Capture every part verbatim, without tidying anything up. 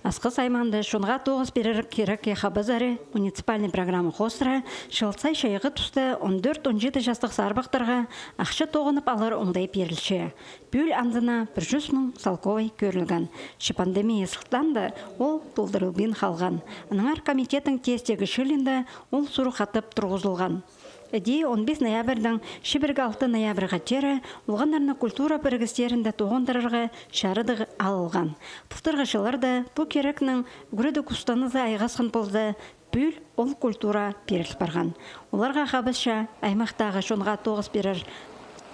Асхыс аймаанда чонға тоғыс пирер кирекке хабазары муниципальный программа хоостыра Чыл сай чайғы туста он тӧрт-он читі частығ сарбахтарға ахча тоғынып алар оңдай пирілче. Пӱӱл анзына пір чӱс муң салковай кӧрілген. Че пандемия сылтаанда ол толдырылбин халған. Аннаңар комитеттің тестегі чылында ол сурығ хатап турғызылған. Іди он пис ноябрьдаң чибіргі алты ноябрьға теере олғаннарны культура пірігістерінде тоғындырарға чарыдығ алылған. Пылтырғы чылларда пу кирекнің ӱгредіг устаназы айғасхан полза, пӱӱл ол культура пиріл парған. Оларға хабысча аймахтағы чонға тоғыс пирер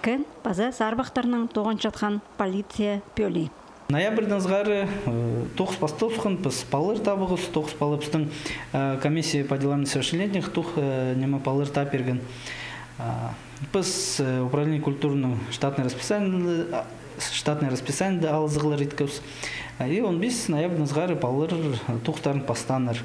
кін паза сарбахтарның тоғынчатхан полиция пӧлии. Ноябрьдаң сығара, э, тоғыс пасталысхан, піс палалар табығыс, тоғыс пала пістің, э, комиссия по делам несовершеннолетних, тоғ-, э, ниме, палалар тап пирген. А, піс, э, управление культурының штатный расписание, а, штатный расписаниеде алызығлар иткебіс. А, и он пис ноябрьдаң сығара палалар, э, тоғыстарын пастааннар.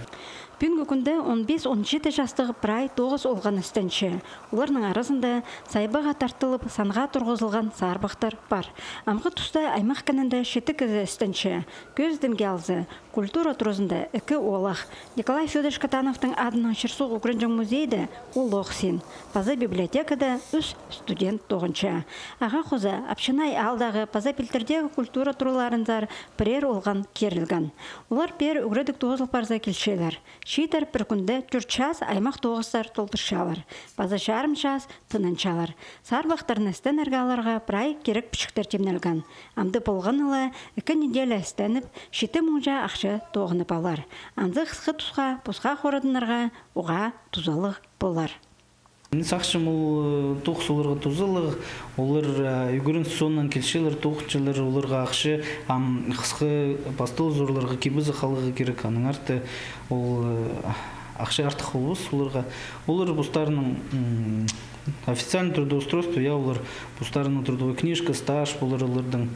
Пӱӱнгі кӱнде он пис-он читі частығ прай тоғыс олған істенче. Оларның аразында сайбаға тартылып санға турғызылған сарбахтар пар. Амғы туста аймах кінінде читі кізі істенче. Кӧзідімге алза, культура туразында ікі оолах. Николай Фёдорович Катановтың адынаң чир-суғ ӱгренҷең музейде улуғ син. Паза библиотекада ӱс студент тоғынча. Ағаа хоза Апчынай аалдағы паза пилтірдегі культура тураларынзар пірер олған кирілген. Олар пеер ӱгредіг тоозыл парза килчелер. Чииттер пір кӱнде тӧрт час аймах тоғыстар толдырчалар, паза чарым час тынанчалар. Сарбахтарны істенерге аларға прай кирек пічіктер тимнелген. Амды полғаны ла ікі неделя істеніп, читі муңҷа ахча тоғынып алар. Анзы хысхы тусха пасха хорадыннарға уғаа тузалығ полар. Мин сағынчам, ол, э, тоғыс оларға тузалығ, олар, э, ӱгрен соонаң килчелер, тоғынчалар, оларға ахча, ам хысхы пасталыс оларға кибізі халарға кирек, аннаңар даа ол, э, ахча артых полбас оларға. Олар постарының, м, официальный трудоустройство, я, олар постарының трудовой книжка, стаж полар олардың.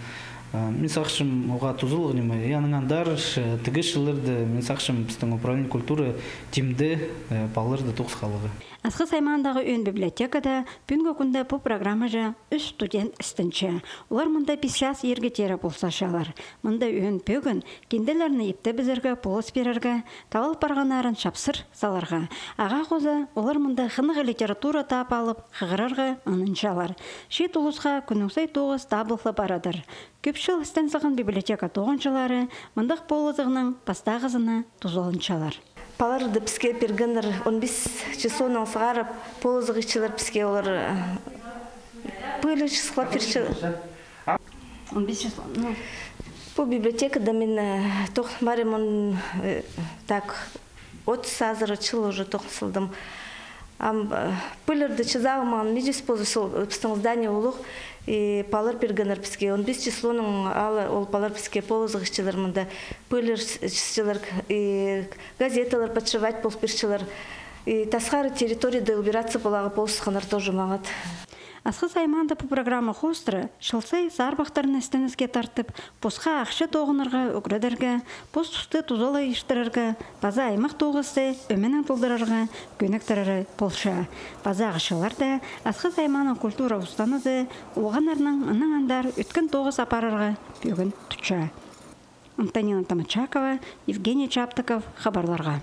Э, мин сағынчам, оғаа тузалығ ниме. Я, аннаң андар, э, тігі чылларда, мин сағынчам, пістің управление культуры тимде, э, палаларды тоғыс халығы. Асхыс аймаандағы ӧӧн библиотекада пӱӱнгі кӱнде пу программаҷа ӱс студент істенче. Олар мында пис час ирге теере полысчалар. Мында ӧӧн пӧгін, кинделерні иптебізерге, полыс пирерге, табыл парғаннарын чапсыр саларға. Ағаа хоза олар мында хынығ литература таап алып, хығырарға ынанчалар. Чиит улусха кӱннің сай тоғыс табылып парадыр. Кӧп чыл істен салған библиотека тоғынҷылары мындағ полызығның пастағызына тузаланчалар. Палаларды піске пиргеннер он пис числонаң сығарып, полызығ итчелер піске олар, э, пӧлі чысхлап пирче. Он пис число, ну. Пу библиотекада мин, э, тоғын парим, он, э, так, отыс азыра чыл уже тоғын салдым. Ам, э, пӧлерді чазағым, ам, мин чіс позы сол, э, пістің здание улуғ, и палалар пиргеннер піске. Он пис числоның ала ол палалар піске полызығ итчелер мында. Пӧлер чысчалар, и газеталар подшивать пол пирчелер. И тасхары территорияда убираться поларға полысханнар тоже маңат. Асхыс аймаанда пу программа хоостыра чыл сай сарбахтарны істеніске тартып, пасха ахча тоғынарға ӱгредерге, пос-тусты тузалайыстырарға, паза аймах тоғысты ӧменең толдырарға кӧніктірері полча. Паза ағаа чылларда Асхыс аймааның культура устаназы олғаннарнаң аннаң андар ӧткін тоғыс апарарға пӧгін тутча. Антонина Томачакова, Евгений Чаптыков, хабарларға.